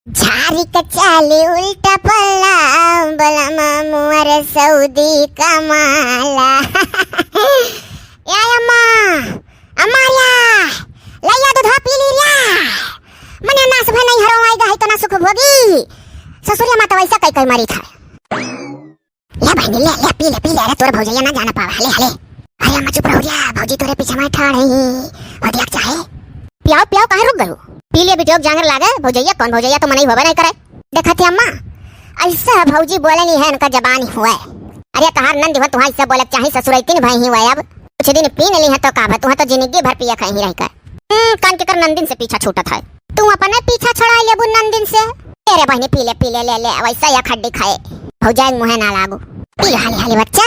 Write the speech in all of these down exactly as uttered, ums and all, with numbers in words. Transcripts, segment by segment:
झारी के चाली उल्टा पल्ला, बलमा मोर सऊदी कमाला। ए अम्मा, अम्मा रे, लइया दूधवा पी ली रे। मने नास भे नहीं हरो आई गई तो ना सुख भोगी। ससुरिया माँ तो वैसा कई कई मारी था। ले बहिनी, ले, ले, पी ले, पी ले, अरे तोर भौजैया ना जान पावे, ले, ले। अरे अम्मा चुप रहो रे, भौजी तोरे पीछे में ठाड़ है, हो दिया चाहे। पियाओ, पियाओ, काहे रुक गयो? पी ले बिटिया, जांगर लागे, भौजैया कौन, भौजैया तो मनई होबे नहीं करे। देखत है अम्मा, ऐसा भौजी बोले नहीं है, इनका जबान ही हुए। अरे तहार नंद हो, तुहाँ इससे बोले चाहे ससुरैतिन भई ही हुए। अब कुछ दिन पी नहीं है तो का बा, तुहाँ तो जिंदगी भर पिए खाई ही रह कर। हम्म, कान के कर नंदिन से पीछा छूटत है। तू अपने पीछा छुड़ाई लेबू नंदिन से। अरे बहिनी, पी ले, पी ले, ले, ले, वैसा या खड्डी खाए। भौजाई मुँहे ना लागू। पी ले, हाली, हाली बच्चा।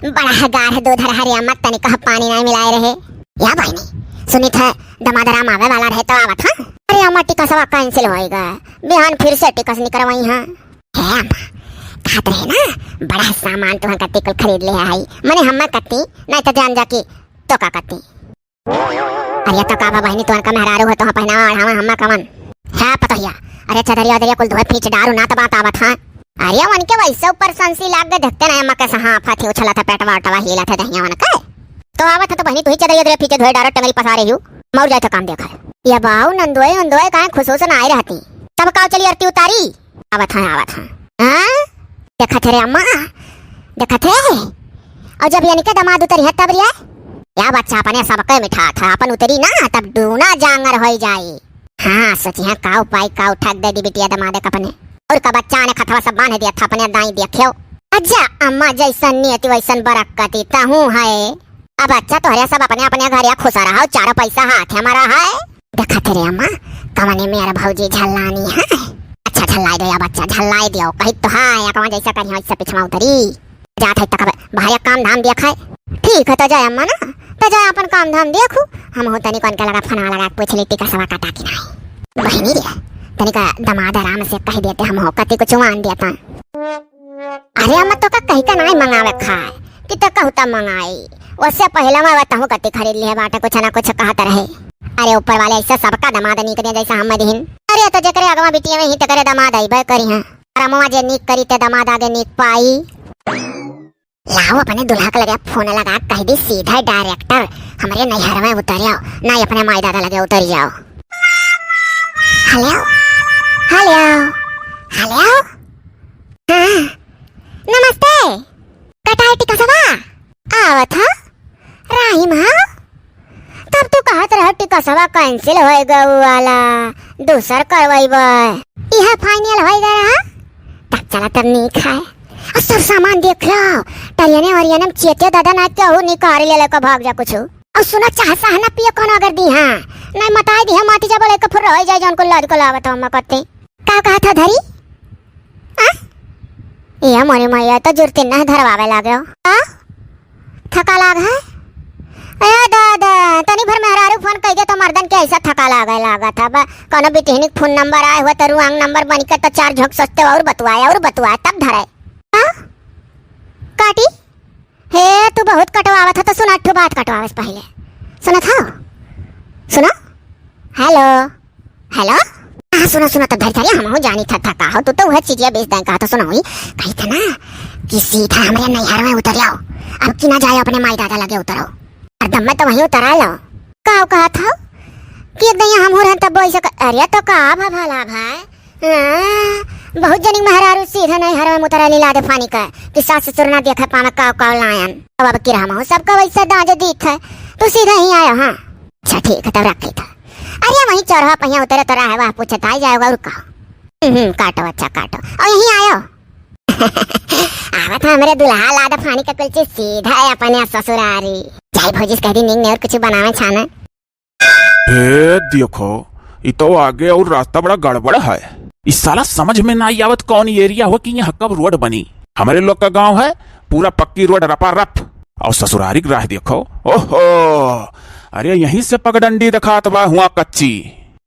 बड़ा गाढ़ दूध रहा रे अम्मा, तनिक पानी नहीं मिलाए रहे। या बहिनी, सुनी था दमाद राम आवे वाला रहे तो आवत, हाँ? अरे अम्मा, टिकसवा cancel होइगा, बिहान फिर से टिकस निकरवाई, हाँ। हे अम्मा, कहत रहे ना, बड़ा सामान तुहाँ कत्ती कुल खरीद ले आई, मने हम्मा कत्ती, नहीं तो जान जा कि तो का कत्ती। अरे तो का बा बहिनी, तुहन का मेहरारू हो, तुहाँ पहनावा ओढ़ावा, हम्मा कवन? हे पतोहिया, अरे चदरिया उदरिया कुल धोए फीच डारू ना, तब आवत, हाँ। अरे उनके वैसे ऊपर संसी लाग गए, देखते ना अम्मा कैसा हाँफत ही, उछलत है, पेटवा उटवा हिलत है दहिया उनके। तो आवत है तो बहिनी, तू ही चदरिया उदरिया फीचे धोए डारो, टंगरी पसारे ही, मौर जाए तो काम देखा है। ये बाऊ नंदोए उंदोए काहे खुशबू से ना आई रहती, तब का चली आरती उतारी। आवत है, आवत है। हाँ? देखत है रे अम्मा, देखत है। और जब यानी के दामाद उतरी है तब रे, या बच्चा अपने सबके मिठात है, अपन उतरी ना तब दूना जांगर होई जाई। हाँ, सोची है का उपाय, का उठा के दे दी बिटिया दामाद के अपने। और का बच्चा ने खतवा सब बांध दिया था अपने दाई देखियो। अच्छा अम्मा, जैसन नियति वैसन बरकती तहूँ है। अब बच्चा तोहरे सब अपने अपने घरे खुश रहो, चारो पैसा हाथ में रहे। देखत रे अम्मा, कवने मेर भौजी झल्लानी है। अच्छा झल्लाई दे या बच्चा, झल्लाई दियो, कही तो हाँ, या कवन जैसा करी वैसा पिछवा उतरी। जात है तक बाहर काम धाम देख है। ठीक है तो जाए अम्मा ना, तो जाए अपन काम धाम देखू। हम हो तनी कौन के लगा फोन लगा पूछ ली टिकसवा कटा कि नहीं। बहिनी रे, तनिका दामाद राम से कह देते हम हो कति कुछ मान देता। अरे अम्मा तो का कही का नाई मंगावे खाए कि तो कहू तब मंगाई। उससे पहले मैं बताऊँ कति खरीद लिहे बाटे, कुछ ना कुछ कहत रहे। अरे ऊपर वाले ऐसे सबका दामाद नीक दे जैसा हम दिहिन। अरे तो जेकरे अगवा बिटिया में ही तेकरे दामाद अइबे करी हैं। और अम्मा जे नीक करी ते दामाद आगे नीक पाई। लाओ अपने दुल्हा के लगे फोन लगा, कह दी सीधा डायरेक्टर हमरे नैहर में उतर आओ, ना अपने माई दादा लगे उतर जाओ। हेलो, हेलो, हेलो। हाँ, नमस्ते। कटाई टिकसवा? आवत हा? राहिम हा? तब तू कहत रह टिकसवा cancel होए गऊ वाला, दूसर करवाइबे। इहे final होए गए रहा? तब चला तब नीक है। और सब सामान देख लो, टरियने वरियने में चेते दादा ना केहू निकाल ले लेके भाग जा कुछ। और सुनो, चाह साह ना पिए कोनो अगर दी, हाँ, नहीं मताई दी, हम माटी जब लेके फुर रह जाए, जौन को लाद को लावत हम करते। का कहा था धरी? आ? ये मोरी मैया तो जुरती नहीं धरवावे लागे हो। आ? थका लाग है? ए दादा, तनी भर मेहरारू फोन कह दे तो मर्दन के ऐसा थका लागे लागत है। बा, कोनो बिटिहनी फोन नंबर आए हुआ तो wrong number बन के तो चार झोंक सोचते और बतुआए, और बतुआए तब धरे। आ? काटी? हे, तू बहुत कटवावत ह, तो सुना, एक ठो बात कटवावे से पहिले। सुनत हौ? सुनो। हेलो, हेलो। हाँ, सुनो, सुनो, तो धर, धर, हमहू जानी था, था का हो, तू तो वह चीजिया बेच दें कहा था, सुनो, हुई, कही था ना कि सीधा हमरे नैहर में उतर आओ, अब की ना जाए अपने माई दादा लगे उतरो, और दम में तो वहीं उतर लो। का कहा था कि एक दिन हम हो रहन तब ऐसे क-, अरे तो का भा भला भाई, हाँ, बहुत जनिक मेहरारू सीधे नैहर में मुतरा लीला दे पानी का, कि सास ससुर ना देखे पावे काव काव लायन। अब, अब किरा हमहू सबका वैसे दाज दीत है, तू सीधे ही आयो, हाँ। अच्छा ठीक है, तब रखी था। अरे वहीं चौराहा पहिया उतरे तो रहे, वह पूछे ताई जाएगा और का। हम्म, काटो, अच्छा काटो। और यहीं आयो। आवत हमरे दुल्हा लाद पानी का कुलची सीधा है अपने ससुरारी। जाई भौजी से कह दी नींग ने और कुछ बनावे छाने। हे देखो, ई तो आगे और रास्ता बड़ा गड़बड़ है। ई साला समझ में ना आवत कौन area हो कि यहाँ कब रोड बनी। हमरे लोग का गांव है, पूरा पक्की रोड रपारप। और ससुरारी के राह देखो, ओहो, अरे यहीं से पगडंडी दिखात बा, हुआ कच्ची।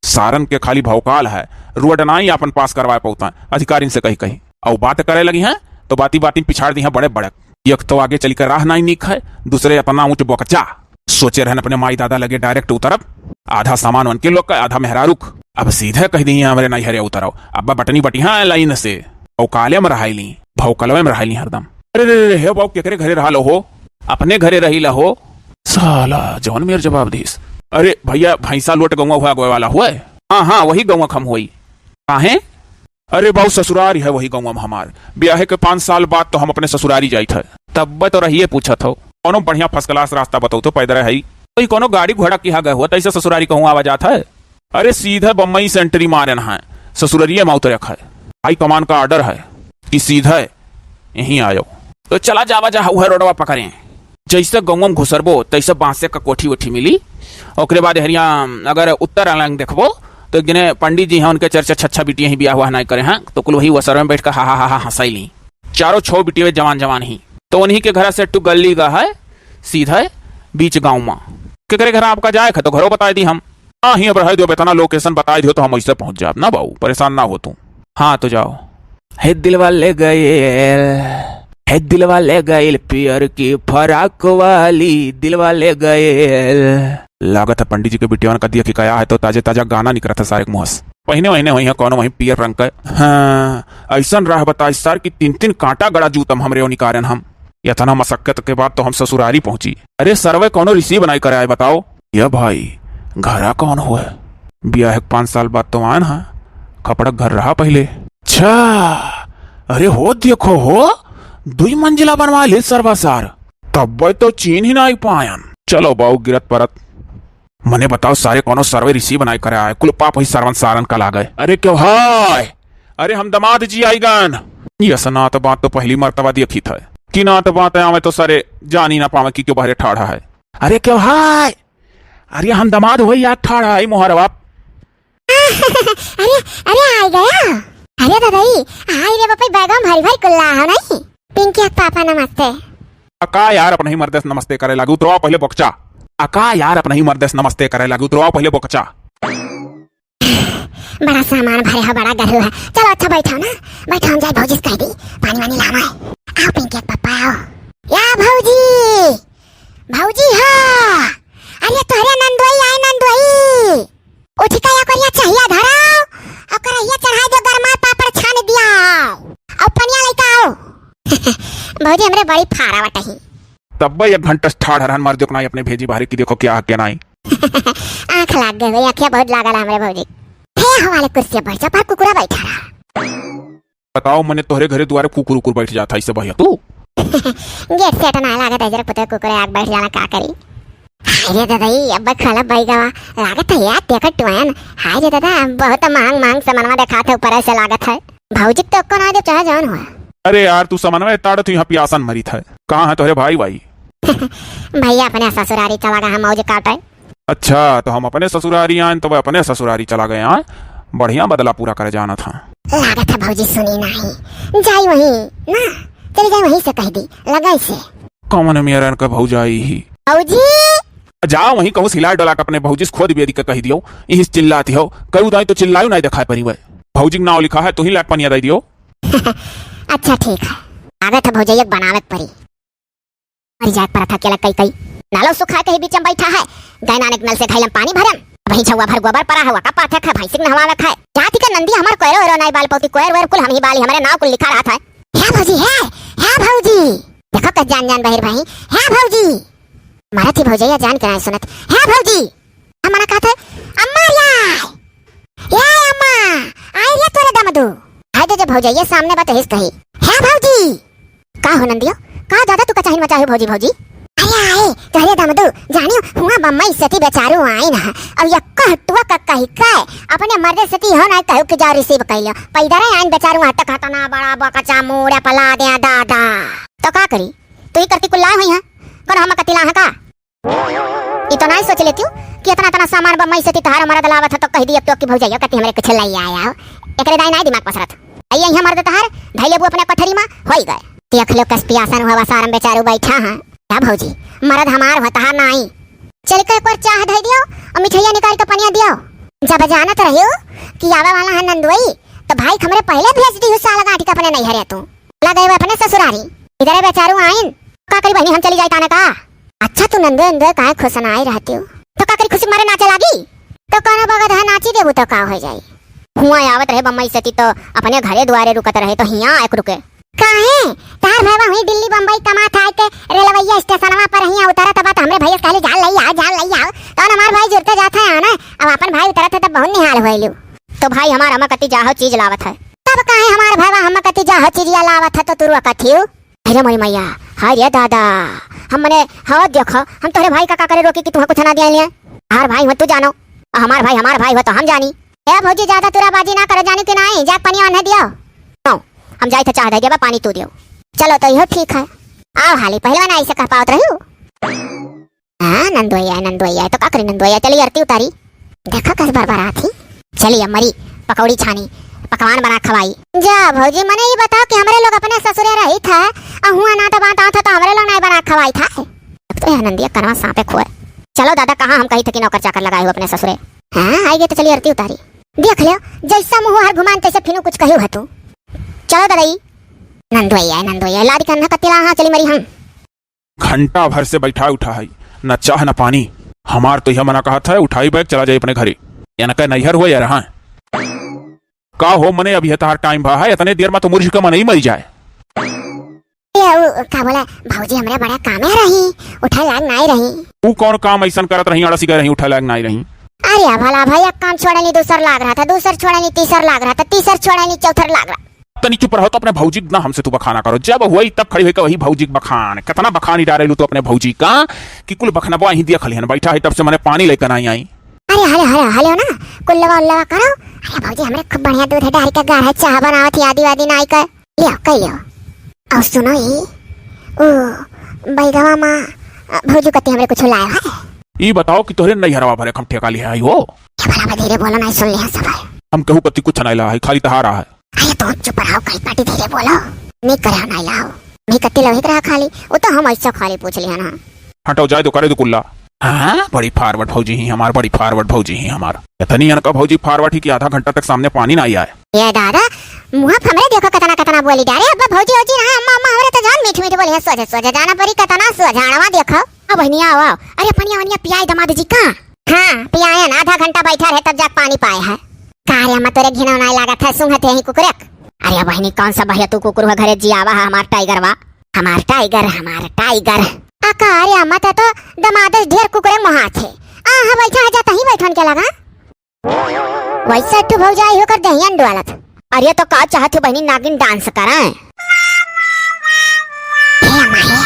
सारन के खाली भौकाल है, रोड ना ही आपन पास करवाए पौता, अधिकारिन से कही कही। और बात करे लगी हैं तो बाती बाती में पिछाड़ दिहा बड़े बड़क। एक तो आगे चली के राह नाहीं नीक है, दूसरे अतना ऊँच बोकचा। सोचे रहन अपने माई दादा लगे direct उतरब, आधा सामान उनके लोग का, आधा मेहरारू क। अब सीधे कहि दिहे हमरे नैहरे उतरव। अब्बा बटनी बटिहा line से, भौकाले में रहाइली, भौकलवे में रहाइली हरदम। अरे रे रे, हे बाऊ, केकरे घरे रहल हो? अपने घरे रहिला हो। साला जौन मेर जवाब दिस। अरे भइया, भैंसा लोट गौवा हुआ गोए वाला हुआ है? हाँ हाँ, वही गौवा क हम होई। काहे? अरे बाऊ, ससुरारी है वही गौवा में हमार। ब्याहे के पाँच साल बाद तो हम अपने ससुरारी जाइत है। तब्बे तो रहिए पूछत हो। कौनो बढ़िया first class रास्ता बताओ तो, पैदल है? कोई कौनो गाड़ी घोड़ा किहा गए हो, तैसे ससुरारी कहूँ आवा जात है? अरे सीधा बम्बई से entry मारेन है, ससुररिये में उतरे है। हाई कमान का order है कि सीधा यहीं आयो। तो चला जावा जा, हऊ है रोडवा पकड़े। जैसे गौवा में घुसरबो, तैसे बांसे का कोठी ओठी मिली। ओकरे बाद हरिया अगर उत्तर अलंग देखबो, तो एक जने पंडित जी हैं, उनके चार चार छह छह बिटिया ही बियाह हुआ नहीं करे हैं, तो कुल वही वसर में बैठ के हा हा हा हा हंसाई ली। चारों छो बिटिया जवान जवान ही। तो उन्हीं के घर से टू गली का है, सीधा बीच गाँव में। केकरे घर आपका जाए है, तो घरो बताई दी हम। हाँ ही, अब रह दियो, इतना location बताई दियो, तो हम ऐसे पहुँच जाब ना बाऊ, परेशान ना हो तू। हाँ, तो जाओ। हे दिलवा ले गइल, हे दिलवा ले गइल, पियर की फराक वाली, दिलवा ले गइल। लागत है पंडित जी के बिटियावन का दिया कि कया है, तो ताजे ताजा गाना निकलत है सारे के मुँह से। पहिने वहिने हुई है कौनो वहीं पियर रंग का। हाँ, ऐसन राह बताई सार कि तीन तीन कांटा गड़ा जूतम हमरे ओनी कारण हम। इतना मशक्कत के बाद तो हम ससुरारी पहुंची। अरे सरवे कौनो receive नाई करे आए, बताओ। या भाई, घरा कौन हुआ? बियाह के पाँच साल बाद तो आयन हा, खपड़क घर रहा पहिले। अच्छा, अरे हो देखो हो, दुई मंजिला बनवा ले सरवा सार। तब्बे तो चीन ही नाई पायन। चलो बाऊ गिरत परत। मने बताओ सारे कौनो सरवे receive नाई करे आए, कुल पाप ही सरवन सारन का लागे। अरे क्यों हाय? अरे हम दमाद जी आइगन। ये सनात बात तो पहली मर्तबा देखी था कि नात बात आवे तो सारे जानी ना पावे कि क्यों बहरे ठाढ़ा है। अरे क्यों हाय? अरे हम दमाद हुई यार ठाढ़ा है मोहर बाप। अरे, अरे आ गया। अरे दादाई, आई रे बापा, बैगवा में भरी भरी कुल्ला हो नहीं। पिंकी के पापा नमस्ते। अका यार अपने ही मर्दे से नमस्ते करे लागू, उतरवा पहिले बोकचा। अका यार अपने ही मर्दे से नमस्ते करे लागू, उतरवा पहिले बोकचा। बड़ा सामान भरे हो, बड़ा गरू है। चलो अच्छा बैठो ना, बैठो, हम जाए भौजी से कह दी, पानी वानी लावे। आओ पिंकी के पापा आओ। या भौजी, भौजी हो, अरे तोहरे नंदोई आए नंदोई, उठ के या करिया चाहिया धराओ, और करहिया चढ़ाई दो, गरमा पापड़ छान दिया, और पनिया लेके आओ। भौजी हमरे बड़ी फारा बटही। तब्बे एक घंटा से ठाढ़ रहन, मर जो नाई अपने भेजी बाहरी कि देखो क्या है, क्या नाई। आँख लाग गए, आँखिया बहुत लागल है हमरे भौजी। हे हवाले कुर्सी बैठ जा, पर कुकुरा बैठा रहा। बताओ, मने तोहरे घरे दुआरे कुकुर उकुर बैठ जात है, ऐसे बहिया तू? गेट से हटना लागत है, जरा पुतरे कुकुरे आग बैठ जाना, का करी? हाय रे दादा, ई अब खला बैगवा लागत है यार, देखत टुआन। हाय रे दादा, बहुत महंग महंग सामानवा देखात है, ऊपर से लागत है। भौजी तो को ना दे, चाहे जौन हुआ। अरे यार, तू समनवा ताड़, तू यहाँ पियासन मरी था। कहाँ है तोहरे भाई भाई? भैया अपने ससुरारी चला गया है मौज काटे। अच्छा, तो हम अपने ससुरारी आए, तो वह अपने ससुरारी चला गए हैं। बढ़िया बदला पूरा करे जाना था। लागत है भौजी सुनी नहीं, जाई वहीं ना, चली जाई वहीं से कह दी, लगाई से। कौन मेरन का भौजाई ही? भौजी! जा वहीं कहूँ सिला डोला के अपने भौजी से खोद बेदी के कह दियो, इही से चिल्लाती हो, करू दाई तो चिल्लायू नहीं दिखाई पड़ी वह। भौजी के नाव लिखा है, तू ही लाट पनिया दे दियो। अच्छा ठीक है, लागत है भौजैया के बनावे के परी। मर जाए के परत है अकेला कई कई। नालो सुखा के ही बीच में बैठा है। गए नानक नल से घैलम पानी भरम। वही झौवा भर गोबर परा है, वका पाथे है, भैंसी के नहवावे है। जाति के नंदी हमार कोयरो ओरो नाई बाल पौती, कोयर वोयर कुल हम ही बाली, हमरे नाव कुल लिखा रहत है। हे भौजी, हे, हे भौजी। देखो कस जान जान बहिर भाई, हे भौजी। मरत ही भौजैया जान के नाई सुनत। हे भौजी। हम मना कहत है, अम्मा या। ए अम्मा, आई रे तोरे दमदू। हाय दे जे भौजैया सामने बा तो हिस कही। हे भौजी। का हो नंदियो? का दादा तू का चाहिन मचाहे भौजी भौजी? अरे आए, तोरे दमदू, जानियो, हुआ बम्बई से ती बेचारू आइन है। अब ये कहटुआ का कही के, अपने मर्दे से ती हो ना कहू कि जाओ receive कर लियो। पैदल आइन बेचारू हट कहता ना बड़ा बकचा मूड़े पला दे दादा। तो का करी? तू ही करती कुल्ला हुई है? कौन हम कतिला है का? ई तो नाई सोच लेतियो कि इतना, इतना सामान बा, मैं से तितहार मरद लावत है तो कह दिया तो कि भौजैया कति हमरे कुछ लई आया हो। एकरे दाई नाई दिमाग पसरत। आई यहाँ मरद तहार, धई लेबू अपने कोठरी में, होई गए। देख लो कस पियासन हुआ सारम बेचारू बैठा है। का भौजी, मरद हमार हो तहार नाई। चल के एक बार चाह धई दियो और मिठाइया निकाल के पनिया दियो। जब जानत रहियो कि आवे वाला है नंदुई, तो भाई हमरे पहले भेज दी साल गांठी के अपने नैहरे तू। चला गए वो अपने ससुरारी। इधरे बेचारू आइन। का करी बहिनी, हम चली जाई ताने का? अच्छा, तू नंदोय नंदोय काहे खुसनाई रहतिउ? तो का करी, खुसी के मारे नाचे लागी? तो कौनो बगत है, नाची देबू तो का होइ जाई? हुआँ आवत रहे बम्बई से ती तो अपने घरे दुआरे रुकत रहे, तो हियाँ आके रुके। काहे? तहार भैया हुई दिल्ली बम्बई कमात है के रेलवैया स्टेशनवा पर हियाँ उतरत बा, तो हमरे भैया से कहली, "जान लई आओ, जान लई आओ।" तो हमार भाई जुरते जात है आना, अब अपन भाई उतरत है तब बहुत निहाल होइलू। तो भाई हमार अम्मा कती जाहो चीज लावत है। तब काहे हमार भैया अम्मा कती जाहो चीजिया लावत है तो तू रोकत हियो? अरे मोरी मैया, हाय रे दादा, हम मने, हाँ देखो, हम तोहरे भाई का, का करे रोकी कि तुहाँ कुछ ना दिया लिए। हमार भाई हो तू जानो, और हमार भाई, हमार भाई हो तो हम जानी। ए भौजी, ज्यादा तुराबाजी ना करो, जानी कि नाई, जाके पनिया ओन्हे दियो। नो, हम जाई थे चाह दे दिया, पानी तू दियो। चलो तो इहो ठीक है। आओ हाली, पहलवान ऐसे कह पावत रही हो। हाँ, नंदोई आए, नंदोई आए, तो का करी नंदोई आए, चली आरती उतारी। देखा कस बरबरात ही। चली अब मरी, पकौड़ी छानी, पकवान बना खवाई। जा भौजी, मने ई बताओ कि हमरे लोग अपने ससुरे रही था, आ हुआ ना तो बात आवत है तो हमरे लोग नहीं बना खवाई था। अब तो यह नंदिया कनवा सांपे खोए। चलो दादा, कहाँ हम कही थे कि नौकर चाकर लगाए हो अपने ससुरे? हाँ, आई गए तो चली आरती उतारी। देख लियो, जैसा मुँह हर घुमान तैसे फिनू कुछ कही है तू। चलो दादा ई। नंदोई आए, नंदोई आए, लादी कन्हा कत्ती ला, हाँ, चली मरी हम। घंटा भर से बैठा उठा है, न चाह न पानी। हमार तो यह मना कहत है, उठाई बैग चला जाई अपने घरे। यानी कह नैहर हुआ यार, हाँ। का हो मने, अभी है तहार टाइम भा है, इतने देर में तो मुर्झ के मनई मरी जाए। ए, उ, का बोला, भौजी हमरे बड़ा कामे रही, उठा लाग नाई रही। उ कौन काम ऐसन करत रही, अड़सी गए रही, उठा लाग नाई रही? अरे भला भाई, एक काम छोड़े नहीं, दूसर लाग रहा था, दूसर छोड़े नहीं, तीसर लाग रहा था, तीसर छोड़े नहीं, चौथर लाग रहा। तनी चुप रहो तो अपने भौजी ना हमसे तू बखाना करो। जब हुई तब खड़ी होई के वही भौजी के बखान। कितना बखानी डारेलू तू अपने भौजी का कि कुल बखनबा ही दिया खलिहन। बैठा है तब से मने पानी लेकर आई आई। अरे हले, हले, हले ना, कुल्लवा उल्लवा करो। अरे भौजी, हमरे खूब बढ़िया दूध है, डाल के गाढ़ा चाह बनावत ही, आदि वादि ना आई कर। लियो, कह लियो। और सुनो ई, ओ, बैगवा माँ, भौजी कती हमरे कुछ लाए है? ई बताओ कि तोहरे नैहरवा भरे हम ठेका लिहे आई हो? ये भला बा, धीरे बोलो, नहीं सुन लिहे सब है। हम कहू कती कुछ नहीं ला है, खाली तहारा है। अरे तो चुप रहो, कहीं पाटी धीरे बोलो। नहीं करे नहीं लाओ। नहीं कत्ती लवहिक रहा खाली, वो तो हम ऐसा खाली पूछ लिया ना। हटो, जाए दो, करे दो कुल्ला। हाँ, बड़ी forward भौजी ही हमार, बड़ी forward भौजी ही हमार। इतनी अनका भौजी forward ही कि आधा घंटा तक सामने पानी ना आए। ये दादा, मुँह हमरे देखो कितना कितना बोली जा रहे। अब भौजी औजी रहा, अम्मा, अम्मा, हमरे तो जान मीठ मीठ बोली है, सोझे सोझे जाना पड़ी, कितना सोझाणवा देखो। अब बहनिया आओ, आओ। अरे पनिया वनिया पियाई दमाद जी का? हाँ, पियायन, आधा घंटा बैठा रहे तब जाके पानी पाए है। का रे अम्मा, तोरे घिनौ नाई लागत है, सूंघत है ही कुकुरक? अरे बहनी, कौन सा भैया तू कुकुर हुआ घरे जियावा है हमार टाइगर वा? हमार टाइगर, हमार टाइगर। आ का रे अम्मा, ते तो दमाद ढेर कुकुरे मोहात है। आ हाँ, बैठा है, जाता ही बैठन के लगा। वैसे तू भौजाई होकर दहियन डोलत। अरे तो का चाहत हो बहनी, नागिन dance करें? हे अम्मा हे,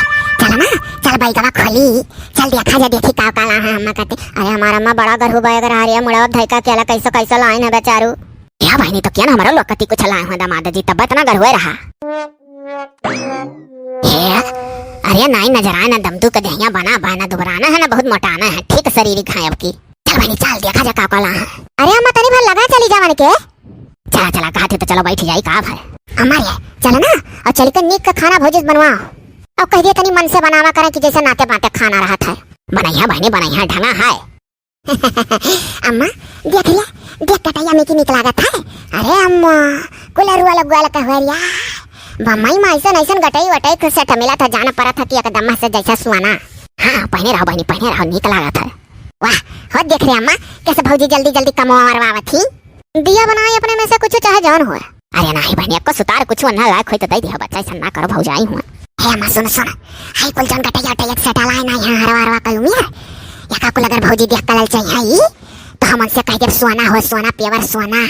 चल ना, चल बैगवा खोली, चल देखा जा, देखी का का ला है अम्मा कती। अरे हमार अम्मा बड़ा गरहू बा, अगर हरिया मुड़वा धइका केला कैसे कैसे लाइन है बेचारू। हे बहनी, तो क्या ना हमारा लोग कती कुछ लाए हुए दामाद जी, तब इतना गरहुए रहा। हे, अरे नाई नजर आए ना, दमदू के देहिया बना बा ना, दुबराना है ना, बहुत मोटाना है, ठीक शरीर खाए अब की। चल बहनी, चल देखा जा का का ला है। अरे अम्मा, तनी भर लगा चली जावन के। चला, चला, कहा थे तो चलो बैठ जाई, का भाई? अम्मा रे, चलो ना, और चली के नीक का खाना भौजी से बनवा। और कह दिया तनी मन से बनावा करें कि जैसे नाते बाते खाना रहत है। बनैया बहनी, बनैया ढंगा है। अम्मा, देख लिया, देख कटैया में की नीक लागत है। अरे अम्मा, कुल रुआ लगुआ लगा हुआ रिया। बम्बई में ऐसन ऐसन गटई वटई कुछ सेट मिला था, जाना पड़ा था कि एकदम से जैसा सुआना। हाँ, पहने रहो बहनी, पहने रहो, नीक लागत है। वाह, हो देख रे अम्मा, कैसे भौजी जल्दी जल्दी कमवा मरवावत ही। दिया बनाए अपने में से कुछ, चाहे जौन होए। अरे नाही बहनी, एको सुतार कुछ अन्हा लायक होई तो दे दिया बच्चा, ऐसा ना करो भौजाई हुआ। हे अम्मा सुन सुन, हाई कुल जौन गटैया उटैया के सेटा लाए ना यहाँ हरवा हरवा कल उमिया, या का कुल अगर भौजी देख कलल चाहिए ई, तो हम उनसे कह देब सोना हो सोना, pure सोना,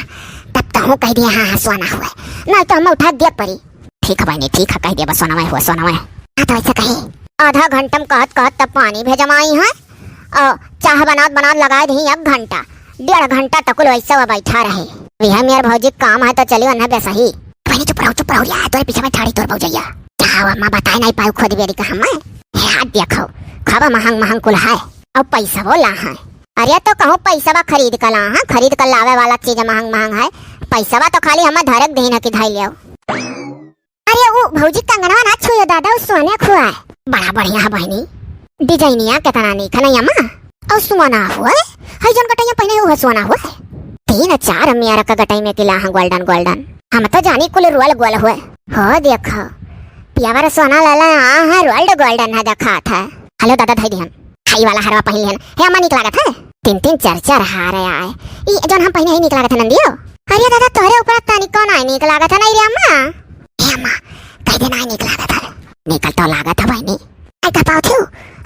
तब तहूँ कह दिया हाँ हाँ सोना हुए, नहीं तो हम उठा देब परी। ठीक है बहनी, ठीक है, कह दिया बस सोनवे हुआ, सोनवे। हाँ तो ऐसे कहे। आधा घंटा में कहत कहत तब पानी भेजमाई है। और चाह बनात बनात लगाए दही एक घंटा, डेढ़ घंटा तकुल वैसे वो बैठा रहे। यह मेर भौजी काम है तो चलियो ना बेसही। बहनी चुप रहो, चुप रहो यार, तोरे पीछे में ठाड़ी तोर भौजैया। चाह अम्मा बताए नहीं पाऊ खुद बेरी का हम। हे हाथ देखो, खावा महंग महंग कुल है। और पैसा वो ला है। अरे तो कहूँ पैसा बा खरीद कर ला है, खरीद कर लावे वाला चीज महंग महंग है। पैसा बा तो खाली हमें धरक दही ना कि धाई लियो। अरे वो भौजी कंगनवा ना छुयो दादा, वो सोने खुआ है। बड़ा बढ़िया है बहनी, डिजाइनिया कितना नीक है ना अम्मा। और सोना हुआ है, हई जौन गटैया पहने हुआ सोना हुआ है। तीन चार मेरा का गटाई में किला है golden golden। हम तो जानी कुल रोल गोल हुआ है। हो देखो, पियावर सोना लाला, हाँ, हाँ, रोल्ड गोल्डन है, देखात है। हेलो दादा, धई दिहन। हाई वाला हरवा पहिन लिहन। हे अम्मा, नीक लागत है। तीन तीन चार चार हार आए। ई जौन हम पहिने ही नीक लागत है नंदियो। अरे दादा, तोहरे ऊपर तनिको नाई नीक लागत है, नहीं रे अम्मा। हे अम्मा, कह दे नाई नीक लागत है। निकल तो लागत है बहिनी। आई का पावत हो?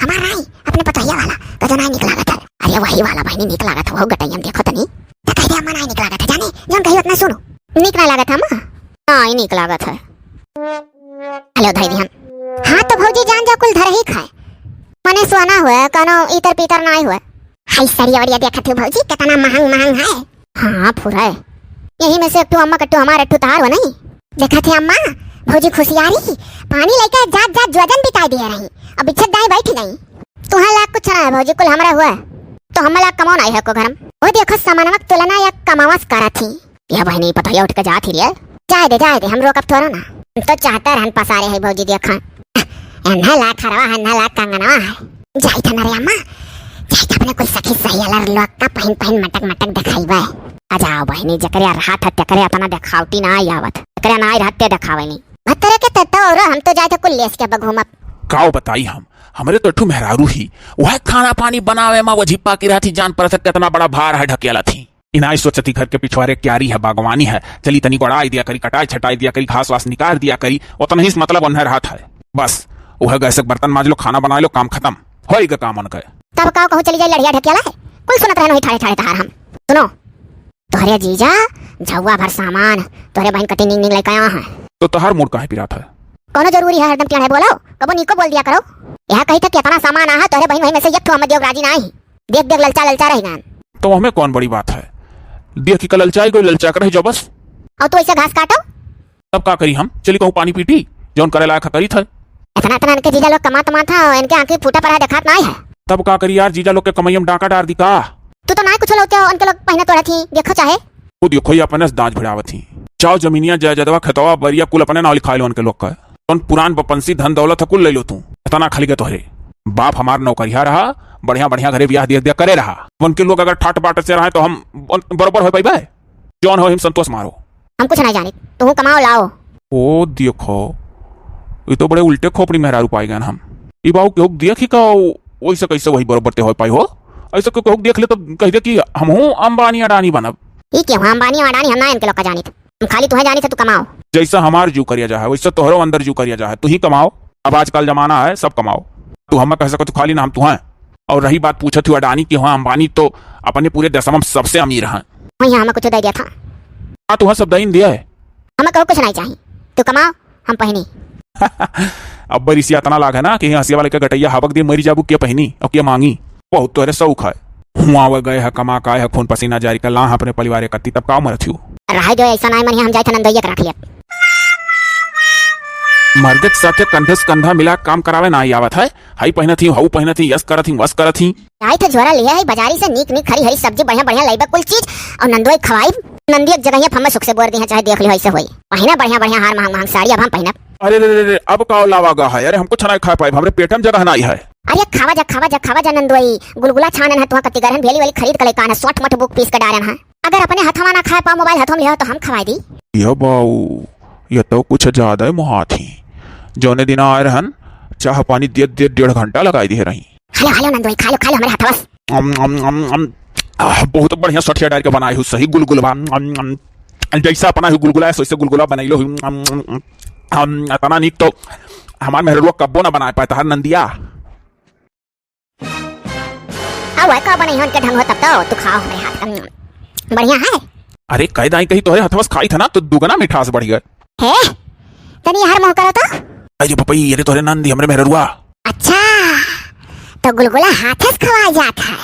हमार नाई, अपने पतोहिया वाला, कह दे नाई नीक लागत है। अरे वही वाला बहिनी नीक लागत है, वो गटैया में देखो तनी। तो कह दे अम्मा नाई नीक लागत है, जाने, जौन कही उतना सुनो। नीक नाई लागत है अम्मा? नाई नीक लागत है। हेलो, धई दिहन। हाँ तो भौजी जान जा, कुल धरही खाए। मने सोना हुए, कौनो इतर पीतर नाई हुए। हाय सरिया वरिया देखत हो भौजी, कितना महंग महंग है। हाँ, फुरे। यही में से एक ठो अम्मा कट्टू हमार, एक ठो तहार हो नहीं। देखत है अम्मा, भौजी खुशियारी, पानी लेके जात जात जोजन बिताई दिए रही। अब बिच्छत दाई बैठ गई। तुहां लाग कुछ ना है भौजी, कुल हमरा हुआ। तो हम लाग कमाओ ना है को घर में। ओ देखो सामानवा के तुलना या कमावस करत ही। या बहिनी, पतोहिया उठ के जात ही रे। जाए दे, जाए दे, हम रोकब थोड़ो ना। हम तो चाहते रहन पसारे है भौजी, देखा। एन्हे लाग हरवा है, एन्हे लाग कंगनवा है। जाई था ना रे अम्मा, जाई था अपने कोई सखी सहेलर लोग का पहिन पहिन मटक मटक देखाइबे। आ जाओ बहिनी, जकरे रहत है, तकरे अपना देखावटी ना आई आवत। जकरे ना आई रहत, ते देखावे नहीं। भतरे के ते तो और हम तो जाए थे कुल लेस के बघूमब। काओ बताई हम, हमरे तो एक ठो मेहरारू ही, वह खाना पानी बनावे मा वो झिप्पा की रहत ही, जान परत है कितना बड़ा भार है ढकेलत ही। इनाई सोचत ही घर के पिछवारे क्यारी है, बागवानी है, चली तनी गोड़ाई दिया करी, कटाई छटाई दिया करी, घास वास निकाल दिया करी, उतना ही से मतलब उन्हें रहत है। बस, वह गैस के बर्तन माज लो, खाना बना लो, काम खत्म, होई गा काम उनके। तब का कहूँ चली जाए लड़िया ढकेला है, कुल सुनत रहन वही ठाड़े ठाड़े तहार हम। सुनो, तोहरे जीजा झौआ भर सामान, तोहरे बहन कटी निंग निंग लेके आया है। तो तहार मूड काहे पिरात है? कौनो जरूरी है हरदम टेढ़े बोलो, कबो नीको बोल दिया करो। यह कही था कितना सामान आहा, तोहरे बहन वही में से एक ठो हमें देव राजी ना आई। देख देख ललचा ललचा रही गान। तो हमें कौन बड़ी बात है, देख की का ललचाई कोई ललचा कर रही जो बस। और तू ऐसे घास काटो। तब का करी हम, चली कहूँ पानी पीटी, जौन करे लायक है करी था। इतना इतना इनके जीजा लोग कमात मात है, इनके आंखी फूटा पड़ा है, देखात नाई है। तब का करी यार, जीजा लोग के कमाई में डाका डार दी का? तू तो नाई कुछ लोग के, उनके लोग पहिने तोड़त ही, देखो चाहे। खुद देखो, ये अपने से दांज भिड़ावत ही। चाव जमीनिया, जायदादवा, खेतवा, बरिया कुल अपने नाव लिखाए लो उनके लोग का। कौन पुरान बपंसी धन दौलत है, कुल ले लो तू। इतना खाली के तोहरे। बाप हमार नौकरिया रहा, बढ़िया बढ़िया घरे ब्याह दिया दिया करे रहा। उनके लोग अगर ठाट बाट से रहे तो हम बन-, बरोबर हो पाइबे? जौन हो हिम संतोष मारो। हम कुछ नहीं जानित, तू कमाओ लाओ। ओ देखो, ये तो बड़े उल्टे खोपड़ी मेहरारू पाई गए हम। ई बाऊ केहू देख ही का, वैसे कैसे वही बरोबर ते हो पाई हो? ऐसे केहू देख ले तो कह दे कि हमहू अंबानी अडानी बनब। ई केहू अंबानी अडानी हम ना इनके लोग का जानित। हम खाली तुहे जानी थे, तू कमाओ। जैसा हमार जू करिया जा है, वैसे तोहरो अंदर जू करिया जा है, तू ही कमाओ। अब आजकल जमाना है, सब कमाओ। तू हमें कह सको, तू खाली ना हम तुहे। और रही बात पूछत हुआ अडानी की, हाँ, अंबानी तो अपने पूरे देशवा में सबसे अमीर हैं। वही हमें कुछ दे दिया था। हाँ, तुहे सब दइन दिया है। हमें कहू कुछ नहीं चाहिए, तू कमाओ, हम पहिनी। अब बरिसिया इतना लाग है ना कि हंसिया वाले के गटैया हबक दे, मरी जाबू, के पहिनी और के मांगी। बहुत तोहरे शौक है। हुआ वह गए है, कमा काए है, खून पसीना जारी कर ला है अपने परिवार एकती, तब का मरत हो? रहे जो ऐसा नाई मन है, हम जाए थे नंदोइया के रख लिया। मर्द के साथे कंधे से कंधा मिला काम करावे ना आवत है। हई पहिनत ही, हऊ पहिनत ही, यस करत ही, वस करत ही। जाए थे झोरा लिया है बाजारी से, नीक नीक हरी हरी सब्जी, बढ़िया बढ़िया लइबा कुल चीज, और नंदोई खवाई। नंदी एक जगह फम्मे सुख से बोर दी है, चाहे देख लियो ऐसे होई। पहिना बढ़िया बढ़िया हार, महंग महंग साड़ी, अब हम पहिनब। अरे रे रे रे, अब का लावा गा है? अरे हमको छनाई खा पाए, हमरे पेट में जगह नहीं है। अरे खावा जा, खावा जा, खावा जा नंदोई, गुलगुला छानन है, तुहा कति गरहन भेली वाली खरीद के लेकान है, सोट मोट बुक पीस के डारन है। अगर अपने हथवा ना खाए पाओ, मोबाइल हथवा में लिया तो हम खवाई दी। ये बाऊ, ये तो कुछ ज्यादा ही मुहात ही। जौने दिन आए रहन, चाह पानी दियत दियत डेढ़ घंटा लगाई दिए रही। खा लो, खा लो नंदोई, खा लो, खा लो हमरे हथवा से। अम, अम, अम, अम, आह, बहुत बढ़िया सठिया डाल के बनाए हो, सही गुलगुलवा। अम, अम, अम, जैसा अपना ही गुलगुला है, वैसे गुलगुला बनाई लो। अम, अम, अम, अम, इतना नीक तो हमार मेहररुआ कब्बो ना बनाए पाए, तहार नंदिया। अब वह का बनाई हो उनके ढंग हो तब तो, तू खाओ हमरे हाथ का। बढ़िया है। अरे कह दाई कही तोहरे हथवा से खाई था ना तो दुगना मिठास बढ़ गए। हे, तनी हर मुंह करो तो। अरे पपई, अरे तोहरे नंदी हमरे मेहररुआ। अच्छा, तो गुलगुला हाथे से खवाया जात है।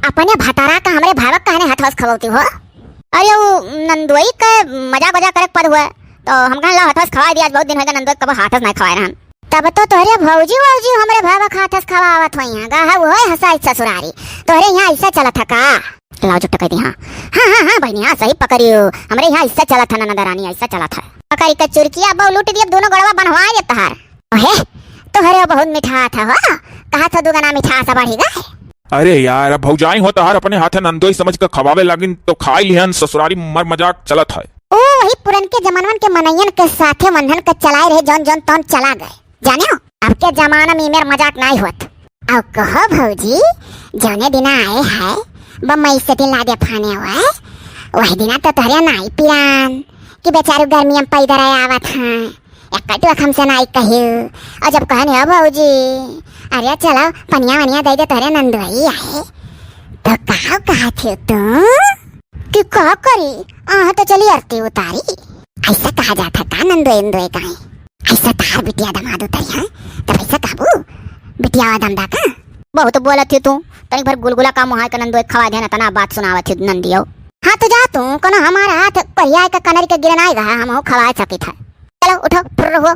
अपने भतारा का हमरे भावक कहने हथवा से खवौती हो। अरे वो नंदोई के मजाक वजाक करे के पद हुआ, तो हम कहन ला हथवा से खवाई दिया, आज बहुत दिन होइगा नंदोई के कबो हाथे से नहीं खवाए रहन। तब तो तोहरे भौजी वौजी हमरे भावक हाथे से खवावत होई हैं, गा है वो है हंसा इस ससुरारी। तोहरे यहाँ ऐसा चलत है का? लाओ जुट्टा कह दी, हाँ। हाँ, हाँ, हाँ, बहिनी, हाँ, सही पकड़ियो। हमरे यहाँ ऐसा चलत है, ननद रानी, ऐसा चलत है। पकड़ी के चुरकिया बहु लूट दिए, दोनों गड़वा बनवाए दे तहार। ओहे, तोहरे बहुत मिठास है हो, कहा था दुगना मिठास बढ़ी गए। अरे यार, अब भौजाई हो तहार अपने हाथे नंदोई समझ के खवावे लागिन तो खाई लिहन, ससुरारी मर मजाक चलत है। ओ वही पुरनके जमानवन के मनइयन के साथे मनहन के चलाए रहे, जौन जौन तौन चला गए। जाने हो, अब के जमाना में मेर मजाक नाई होत। अब कहो भौजी, जौने दिना आए है बम्बई से दिन लादे फाने हुआ, वही दिना तो तोहरे नाई पिरान कि बेचारू गर्मी में पैदल आए आवत हैं, एक कटुआ हमसे नाई कहियो। और जब कहन हो भौजी, अरे चलो पनिया वनिया दे दे तोहरे नंदोई आए, तो का कहत हो तू कि का करी, आह तो चली आरती उतारी। ऐसा कहा जात है का नंदोई नंदोई काई? ऐसा तार बिटिया दमाद उतरी है, तब ऐसा कहबू बिटिया दमदा का? बहुत बोलत ही तू, तनिक भर गुलगुला का मुहाय के नंदोई खवा देना, तना बात सुनावत ही नंदियो। हाँ तो जा तू, कोनो हमार हाथ करिया के कनरी के गिरनाई गहा, हम हो खवाए सकित है। चलो उठो, फुर्र हो।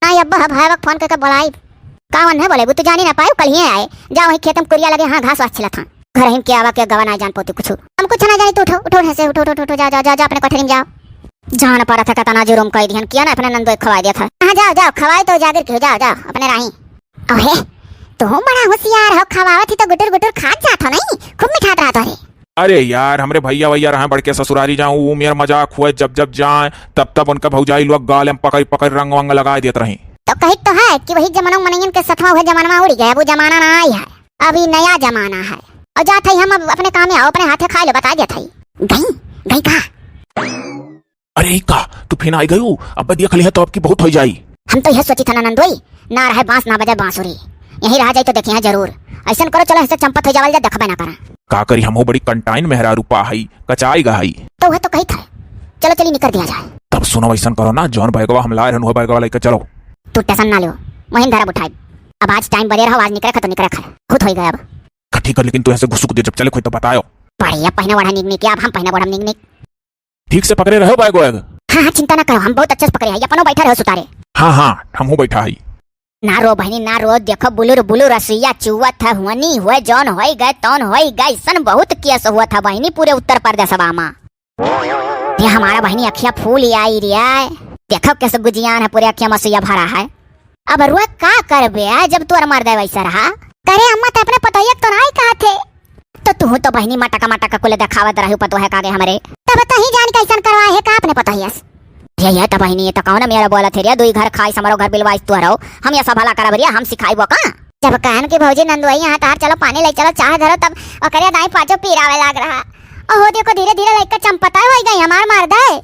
ना अब्बा भाई फोन करके बोलाई। का वन है बोले, वो तू जानी ना पायो, कल ही आए। जा वहीं खेत में कुरिया लगे, हाँ घास वास छिलत हाँ। घर हिम के आवा के गवा ना जान पोती कुछ। हम कुछ ना जानी, तू उठो, उठो, उठो से, उठो, उठो, उठो, जा, जा, जा, जा, अपने कोठरी में जाओ। जान पड़ा था, कितना जुर्म कह दिहन, किया ना अपने नंदोई खवाई दिया था। हाँ, जाओ, जाओ, खवाई तो जागिर के, जाओ, जाओ, अपने राही। अहे, तुम बड़ा होशियार हो, खवावत ही तो गुटुर गुटुर खात जात हो नहीं, खूब मिठात रहत हो रे। अरे यार, हमरे भैया वैया रहे बड़के ससुरारी जाऊं, वो मेर मजाक हुए, जब जब जाए तब तब उनका भौजाई लोग गाल में पकड़ पकड़ रंग वंग लगा देत रही। तो कही तो है कि वही जमाना मनइयन के सथवा हुए जमाना उड़ी गया, वो जमाना ना आई है, अभी नया जमाना है। और जात है हम अब अपने काम में आओ, अपने हाथे खाए लो, बता देत है। गई, गई कहा? अरे ई का, तू फिर आई गयू? अब देख लिया तो आपकी बहुत हो जाई। हम तो यह सोची था ना नंदोई, ना रहे बांस ना बजे बांसुरी, यही रह जाई तो देखिए जरूर। ऐसन करो, चलो ऐसे चंपत हो जावल जा, देखबे ना करा। का करी, हमहू बड़ी कंटाइन मेहरारू पा हई, कचाई गा हई। तो वह तो कही था, चलो चली निकर दिया जाए। तब सुनो, ऐसन करो ना, जौन बैगवा हम लाए रहन, वह बैगवा लेके चलो। तू टेंशन ना लियो, वहीं धरब उठाई। अब आज टाइम बजे रहो, आज निकरे खा तो निकरे खा, खुद होई गए अब। ठीक है, लेकिन तू ऐसे घुसुक दे, जब चले कोई तो बतायो। पढ़िया पहने बड़ा निक निक, अब हम पहने बड़ा निक निक। ठीक से पकड़े रहो बैग वैग। हाँ, हाँ, चिंता ना करो, हम बहुत अच्छे से पकड़े हैं, ये अपनो बैठा रहो सुतारे। हाँ, हाँ, हमहू बैठा है। ना रो बहनी, ना रो, देखो बुलुर बुलुर रसुइया चुवत है, हुअनी हुए जौन होई गए, तौन होई गए, ऐसन बहुत केस हुआ था बहनी पूरे उत्तर प्रदेशवा मा। ये हमारा बहनी अखिया फूल आई रिया है, देखो कैसे गुजियान है, पूरे अखिया मसुइया भरा है। अब रोए का करबे, आ, जब तोर मर्दे वैसा रहा। करे अम्मा, ते अपने पतोहिया के तो नाई कहा थे। तो तू तो बहिनी मटका मटका कुल देखावत रहू पतोहे कागे हमरे। तब तही जान कैसन करवाए है का अपने पतोहिया से? ये, ये तो बहिनी, ये तो कौन मेरा बोलत है रे, दुई घर खाई, हमरो घर बिलवाइस तू रहो। हम ये सब भला करब रे, हम सिखाइबो का? जब कहन कि भौजी नंदुआई यहाँ तार चलो पानी ले चलो, चाह धरो, तब ओकरे दाई पाछो पीरावे लाग रहा। ओहो देखो, धीरे धीरे लइका चंपता होई गई हमार मर्दे।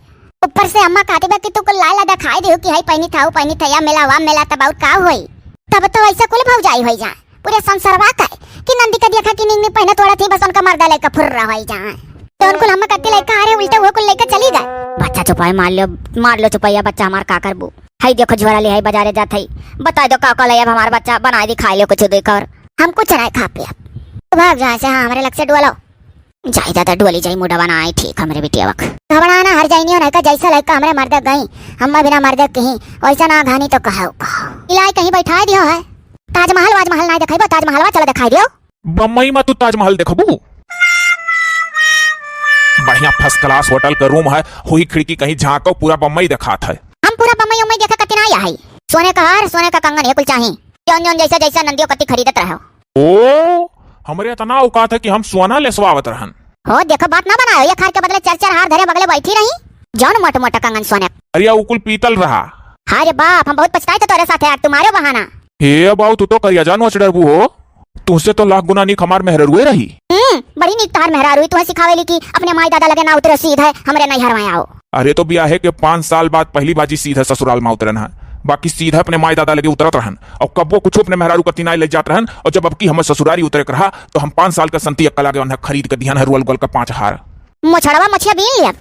ऊपर से अम्मा कहती बा कि तू कुल लाला देखाई देहु कि हई पहिनी था, ऊ पहिनी था, या मेला, वा मेला, तब और का होई? तब तो ऐसा कुल भौजाई होई जा, पूरे संसारवा का है कि नंदी का देखा कि निंगनी पहिने तोड़ा थी, बस उनका मर्दा लइका फुर्रा होई जा। तो उनको हम कत्ती लइका आ रहे, उल्टे हुए कुल लइका चली गए। बच्चा चुपाई मार लो, मार लो चुपैया बच्चा हमार, का करबू? हई देखो झोरा ले हई बाजारे जात हई, बताई दो का का ले अब हमार बच्चा, बनाई दी खाई लो कुछ दुई कर। हम कुछ नहीं खा पिया, तो भाग जाए से, हाँ, हमारे लग से डोलो। जाई दादा, डोली जाई, मुडवा ना आई ठीक हमरे बिटिया वक। घबरा ना, हर जाइनियो नहीं का, जैसा लइका हमरे मर्दे गई, हम बिना मर्दे कहीं, वैसा ना घानी तो कहो, कहो। इलाई कहीं बैठाए दियो है। ताजमहल वाजमहल ना दिखाई बा, ताजमहलवा चलो दिखाई दियो। बम्बई में तू ताजमहल देखबू? बढ़िया first class hotel का room है, हुई खिड़की कहीं झांको, पूरा बम्बई देखात है। हम पूरा बम्बई उम्बई देखे कतिन आया है। सोने का हार, सोने का कंगन, ये कुल चाही। जौन जौन जैसा जैसा नंदियो कति खरीदत रहो। ओ, हमरे इतना औकात है कि हम सोना लेसवावत रहन। हो, देखो, बात ना बनायो, एक हार के बदले चार चार हार धरे बगले बैठी रही। जौन मोट मोटा कंगन सोने। अरे, उ कुल पीतल रहा। हाय रे बाप, हम बहुत पछताए थे तोरे साथे, आज तुम्हारे बहाना। हे बाऊ, तू तो करिया जान वचडरबू हो, तुहसे तो लाख गुना नीक हमार मेहररुए रही। हम्म, बड़ी नीक तहार मेहरारू, तुहे सिखावेली कि अपने माई दादा लगे ना उतरे, सीधे हमरे नैहर में आओ। अरे, तो बियाहे के पाँच साल बाद पहली बाजी सीधा ससुराल में उतरन है, बाकी सीधा अपने माई दादा लगे उतरत रहन और कब्बो कुछ अपने मेहरारू का तिनाई ले जात रहन। और जब अब की हमर ससुरारी उतरे के रहा, तो हम पाँच साल का संती अक्का लागे उन्हें खरीद के दिहन है रुअल गुअल का पाँच हार। मोछड़वा मोछिया बीन लिया,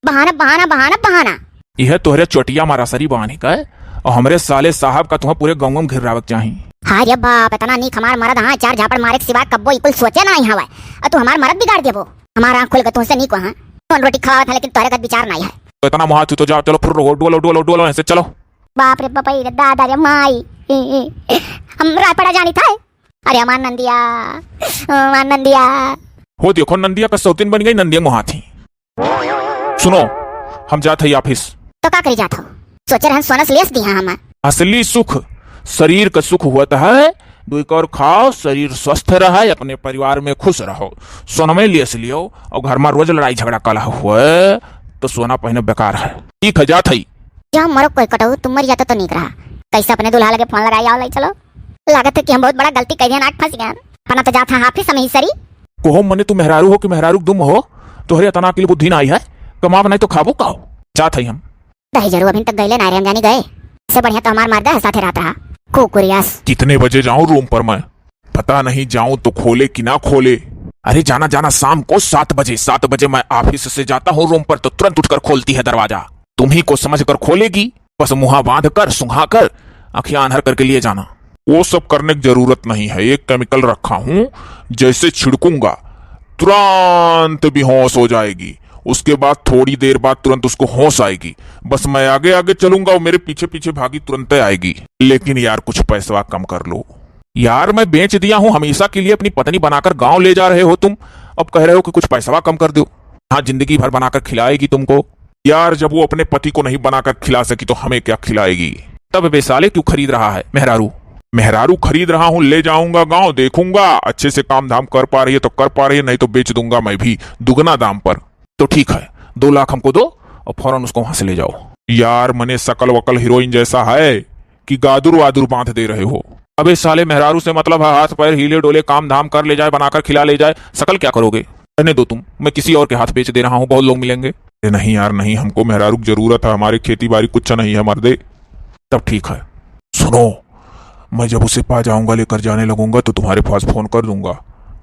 बहाना, बहाना, बहाना, बहाना। यह तोहरे चोटिया मारा सरी बानी का है, और हमरे साले साहब का तुम्हें पूरे गाँव में घेरावे के चाही। हाय रे बाप, इतना नीक हमार मरद, हाँ, चार झापड़ मारे के सिवाय कब्बो इकुल सोचे ना नहीं हवा, और तू हमार मरद बिगाड़ देबो। हमार आँख खुल के तुहसे नीक, हाँ, कौन रोटी खवावत है, लेकिन तोहरे घर विचार नहीं है। तो इतना मुहा तू तो जाओ, चलो फुर्र हो, डोलो, डोलो, डोलो, ऐसे चलो। बाप रे, बाप रे, दादा रे, माई, हम रायपड़ा जानी था। अरे हमार नंदिया, हमार नंदिया। हो देखो, नंदिया का सौतीन बन गई, नंदिया मुहा थी। सुनो, हम जात है office। तो का करी जात हो? सोचे रहन सोनस लेस दिया हम। असली सुख शरीर का सुख होत है, दुई कौर खाओ, शरीर स्वस्थ रहे, अपने परिवार में खुश रहो। सोनमे लेस लियो और घर में रोज लड़ाई झगड़ा कलह हुए, तो सोना पहने बेकार है। ठीक है, जात हई। जा मरो कोई कटऊ, तुम मर जाते तो नीक रहा। कैसे अपने दूल्हा लगे फोन लगाई, आओ लाई चलो। लागत है कि हम बहुत बड़ा गलती कर दिया, नाक फंस गया। अपना तो जात है हाफिस हम ही सरी। कोहो मने तू मेहरारू हो कि मेहरारू के दुम हो? तोहरे अतना अकिल बुद्धि ना आई है, कमाब नहीं तो खाबो का हो? जात हई हम। दही जरूर अभी तक गईले ना रे, हम जानी गए। इससे बढ़िया तो हमार मर्दा है, साथे रहत रहा। कुकुरियास। कितने बजे जाऊं रूम पर मैं? पता नहीं जाऊं तो खोले कि ना खोले। अरे जाना, जाना, शाम को सात बजे, सात बजे मैं ऑफिस से जाता हूँ रूम पर तो तुरंत उठकर खोलती है दरवाजा। तुम्ही को समझ कर खोलेगी, बस मुंहा बांध कर, सुंघा कर, आंखें आन्हर करके लिए जाना। वो सब करने की जरूरत नहीं है, एक केमिकल रखा हूँ, जैसे छिड़कूंगा तुरंत बेहोश हो जाएगी। उसके बाद थोड़ी देर बाद तुरंत उसको होश आएगी। बस मैं आगे आगे चलूंगा, वो मेरे पीछे पीछे भागी तुरंत आएगी। लेकिन यार, कुछ पैसवा कम कर लो यार, मैं बेच दिया हूँ हमेशा के लिए अपनी पत्नी बनाकर गाँव ले जा रहे हो तुम, अब कह रहे हो कि कुछ पैसवा कम कर दो। हाँ, जिंदगी भर बनाकर खिलाएगी तुमको। यार, जब वो अपने पति को नहीं बनाकर खिला सकी तो हमें क्या खिलाएगी? तब बे साले क्यों खरीद रहा है मेहरारू? मेहरारू खरीद रहा हूँ, ले जाऊंगा गाँव, देखूंगा, अच्छे से काम धाम कर पा रही है तो कर पा रही है, नहीं तो बेच दूंगा मैं भी दुगना दाम पर। तो ठीक है, दो लाख हमको दो और फौरन उसको वहां से ले जाओ। यार, मने शकल वकल हीरोइन जैसा है कि गादुर वादुर बांध दे रहे हो। अबे साले, मेहरारू से मतलब है, हाथ पैर हीले डोले, काम धाम कर ले जाए, बनाकर खिला ले जाए, शकल क्या करोगे? रहने दो तुम, मैं किसी और के हाथ बेच दे रहा हूँ, बहुत लोग मिलेंगे। अरे नहीं यार, नहीं, हमको मेहरारू की जरूरत है, हमारे खेती बाड़ी कुछ नहीं है मर्दे। तब ठीक है, सुनो, मैं जब उसे पा जाऊंगा, लेकर जाने लगूंगा, तो तुम्हारे पास फोन कर दूंगा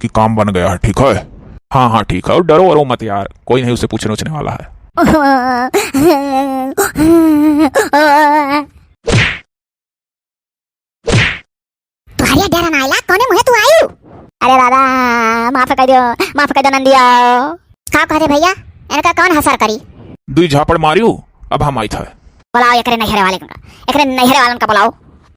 कि काम बन गया है, ठीक है? हाँ हाँ ठीक है, और डरो वरो मत यार, कोई नहीं उसे पूछने उछने वाला है। तुहरे डर ना आइला, कौने मुहे तू आयु? अरे दादा, माफ कर दो, माफ कर दो नंदिया। का कहते भैया, इनका कौन हसर करी? दुई झापड़ मारियो, अब हम आइत है। बुलाओ एकरे नैहरे वाले का, एकरे नैहरे वालन का बुलाओ।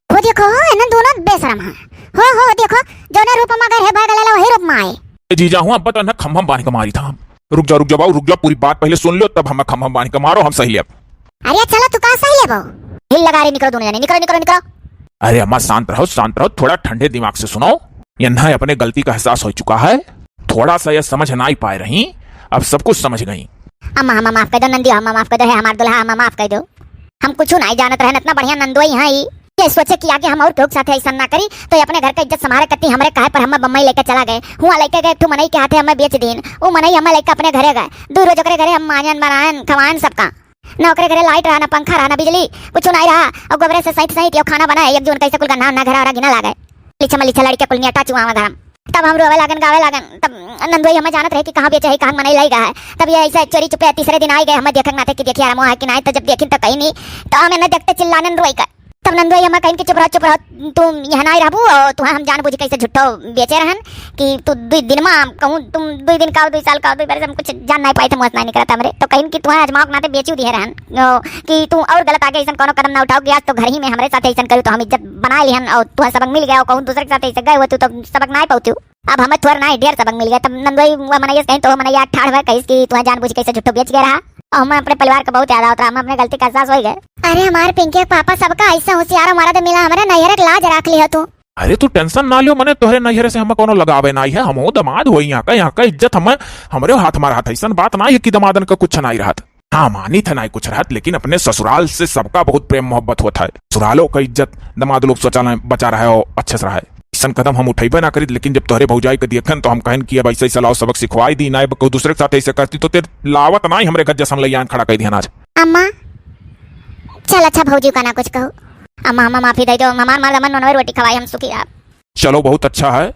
हो देखो, इन्हन दोनों बेशरम हैं। हो, हो, देखो, जौने रूप में अगर है भाग लेला, वही रूप में आए। ए जीजा हुआ, अब तो इन्हें खम्भम बांध के मारी था हम। रुक जा, रुक जा बाऊ, रुक जा, पूरी बात पहले सुन लो, तब हमें खम्भम बांध के मारो, हम सही लेब। अरे चलो, तू का सही लेबो? हिल लगा रे, निकरो दोनों जने, निकरो, निकरो, निकरो। अरे अम्मा, शांत रहो, शांत रहो, थोड़ा ठंडे दिमाग से सुनो। यन्हा अपने गलती का एहसास हो चुका है, थोड़ा सा यह समझ ना ही पाए रही, अब सब कुछ समझ गई। अम्मा, अम्मा माफ कर दो, नंदी, अम्मा माफ कर दो, है हमार दुल्हा, अम्मा माफ कर दो। हम कुछ नहीं जानत रहन, इतना बढ़िया नंदोई है ई। ये सोचे कि आगे हम और केहू के साथे ऐसा ना करी, तो ये अपने घर का इज्जत संभारे कती हमरे कहे पर हमें बम्बई लेके चला गए। हुआ लेके गए, एक ठो मनई के हाथे हमें बेच दीन। वो मनई हमें लेके अपने घरे गए। दो रोज ओकरे घरे हम मांजन, बनायन, खवायन सबका। ना ओकरे घरे लाइट रहा, ना पंखा रहा, ना बिजली, कुछ नहीं रहा। और गोबरे से सहित सहित यो खाना बनाए, एक जून कैसे कुल गन्ना उन्ना घरा ओरा गिना लागे। लिच्छा मलिच्छा लड़के कुल नियटा चुआवा घर। तब हम रोवे लागन, गावे लागन। तब नंदुई हमें जानत रहे कि कहाँ बेचे है, कहाँ मनई लाई गया है। तब ये ऐसे चोरी चुपे तीसरे दिन आई गए, हमें देखक नाते कि देखिए आरामो है कि नहीं। तो जब देखिन तो कहीं नहीं, तो हमें न देखते चिल्लानन रोई कर। तब नंदुई हमें कहिन कि चुप रहो, चुप रहो, तू यहाँ ना ही रहबू, और तुहा हम जान बूझ कैसे झुट्ठो बेचे रहन कि तू दुई दिन में कहूँ, तुम दुई दिन का, दुई साल का, दुई बरस हम कुछ जान नहीं पाए थे, मुँह से नहीं निकला था हमरे। तो कहिन कि तुहा आजमाओ के नाते बेचियो दिए रहन, ओ, कि तू और गलत आगे ऐसन कोनो कदम ना उठाओ कि आज तो घर ही में हमरे साथ ऐसन करू तो हम इज्जत बना लिहन और तुहा सबक मिल गया, और कहूँ दूसरे के साथ ऐसे गए हुए तू तो सबक ना पाउतू। अब हमें थोड़ा ना ढेर सबक मिल गया। तब नंदुई वो मनैया से कहीं तो वो मनैया ठाड़ हुआ, कहिस कि तुहा जान बूझ कैसे झुट्ठो बेच गया रहा, और हमें अपने परिवार का बहुत याद आवत रहा, हम अपने गलती का एहसास हो गए। अरे हमारे पिंकी के पापा सबका ऐसा होशियार हमारा तो मिला, हमारे नैहर के लाज रख लिया तू। अरे तू टेंशन ना लियो, मने तोहरे नैहरे से हमें कोनो लगावे नाई है, हमहू दमाद होई यहाँ का, यहाँ का इज्जत हमें, हमरे हाथ में रहत है, ऐसन बात नाई है कि दमादन का कुछ नाई रहत। हाँ, मानी था नाई कुछ रहत, लेकिन अपने ससुराल से सबका बहुत प्रेम मोहब्बत होत है, ससुरालों का इज्जत दमाद लोग शौचालय बचा रहे और अच्छे से रहे। ऐसन कदम हम उठैबे ना करी, लेकिन जब तोहरे भौजाई के देखन तो हम कहन कि अब ऐसे ऐसे लाओ सबक सिखवाई दी, नाई कोई दूसरे के साथ ऐसे करती तो तेरे लावत नाई हमरे घर जैसन लैया खड़ा कर दिया आज। अम्मा, चल अच्छा भौजी का ना कुछ कहो। अम्मा, अम्मा माफी दे दो, हमार मर्द अमन नोनवे रोटी खवाई, हम सुखी रहा। चलो, बहुत अच्छा है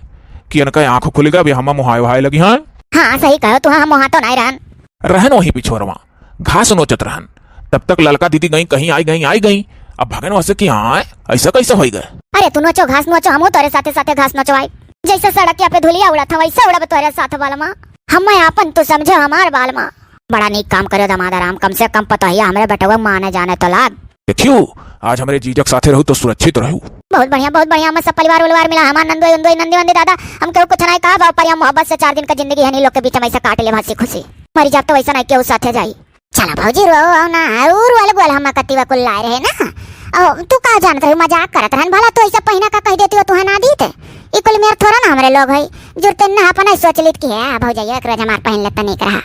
कि इनका आँख खुल गया, अभी हम मुहाय वहाय लगी हैं। हाँ, सही कहो तू, हम मुहा तो नहीं रहन। रहन वहीं पिछोरवा, घास नोचत रहन। तब तक ललका दीदी गई कहीं, आई गई, आई गई। अब भगन वैसे कि हाँ, ऐसा कैसे होई गए? अरे तू नोचो घास नोचो, हमहू तोरे साथे साथे घास नोचवाई। जैसे सड़किया पे धुलिया उड़त है, वैसे उड़ब तोरे साथ बालमा। हमें आपन तू समझो हमार बालमा। बड़ा नीक काम करो दामाद आराम, कम से कम पतोहिया हमरे बेटवा माने जाने तो लाग। देखियो, आज हमरे जीजक साथे रहू तो सुरक्षित रहू। बहुत बढ़िया, बहुत बढ़िया। हम सब परिवार उलिवार मिला, हमार नंदोई उंदोई, नंदी वंदी दादा, हम केहू कुछ नहीं कहा, बाबू, पर यहाँ मोहब्बत से चार दिन का जिंदगी है, नी लोग के बीच में ऐसे काट ले हंसी खुशी। मरी जाब तो वैसा नहीं केहू साथे जाई। चला भौजी, रो ना, और वाले बोल हम कतिवा कुल लाए रहे ना। ओ, तू का जानत रहे, मजाक करत रहन, भला तू ऐसा पहिना का कह देती हो, तुहे ना दीत। ई कुल मेर थोड़ा ना हमरे लोग है, जुरते ना अपन सोच लीत कि है भौजैया एक रोज हमार पहन लेता नहीं रहा।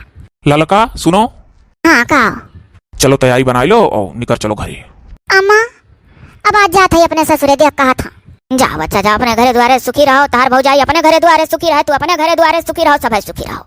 ललका, सुनो। हाँ, का? चलो, तैयारी बनाइ लो और निकर चलो घरे। अम्मा, अब आज जात है अपने ससुरे, देख कहा था। जाओ बच्चा, जाओ, अपने घरे द्वारे सुखी रहो, तहार भौजाई अपने घरे द्वारे सुखी रहे, तू अपने घरे द्वारे सुखी रहो, सभे सुखी रहो।